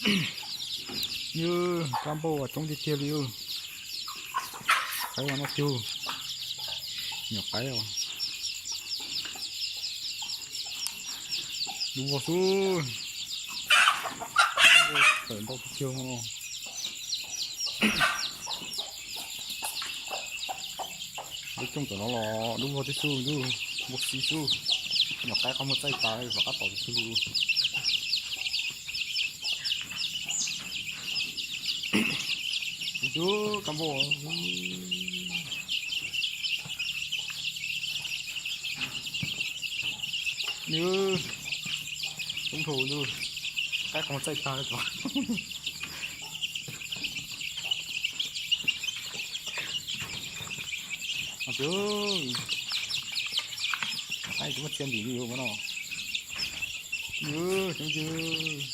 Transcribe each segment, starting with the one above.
Yus, kab npauj coob tiag tiag li. Qaib los noj cug, nyuam qaib os. Dub vog xwb. Tawm ntau tiag tiag no. Lub cooj tom no los dub vog tib xwb, npau xi xwb. Nyuam qaib qab muag txaij tas, rov qab tom tib xwb. Tus kab npauj, nws, tub ntho ntuj, qaib qhov muag txaij tag li. Qaib tsis muaj txia ntim li yuav no. Yus, coob yus.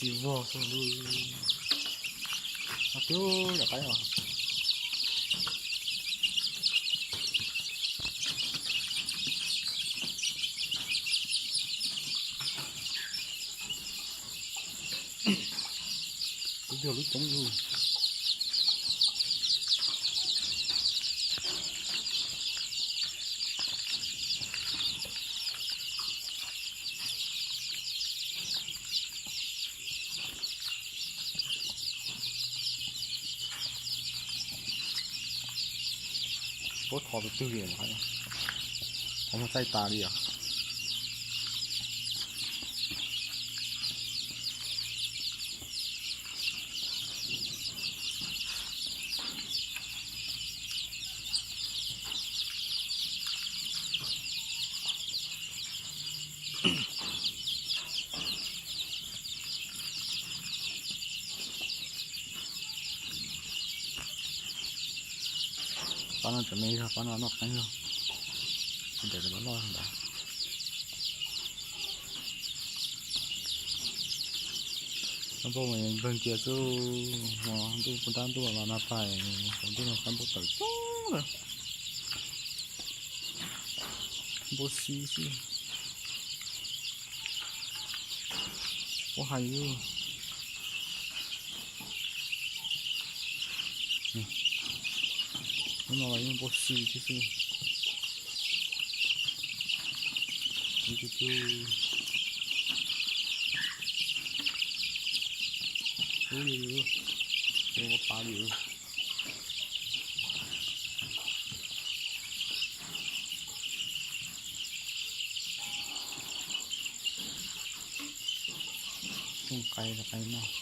Xi vog xwb. Tiag, yam qaib os. Kuv yog lub coob yus. Puab thov tus twg li, qhov muag txaij tas li os. Pab no tseem me zog, pab no noj qeeb zog, tsis ntev lawm loj ntawd. Kab npauj mas npleeg cia xwb, ntuj kuj dab ntuj los nag pais, ntuj no kab npauj tawm coob lawm. Npau xi xwb. Puab hais yus. Lub no los yeej npau xi tib xwb. Tus tus, ub li, ua pas li. Coob qaib, qaib noj.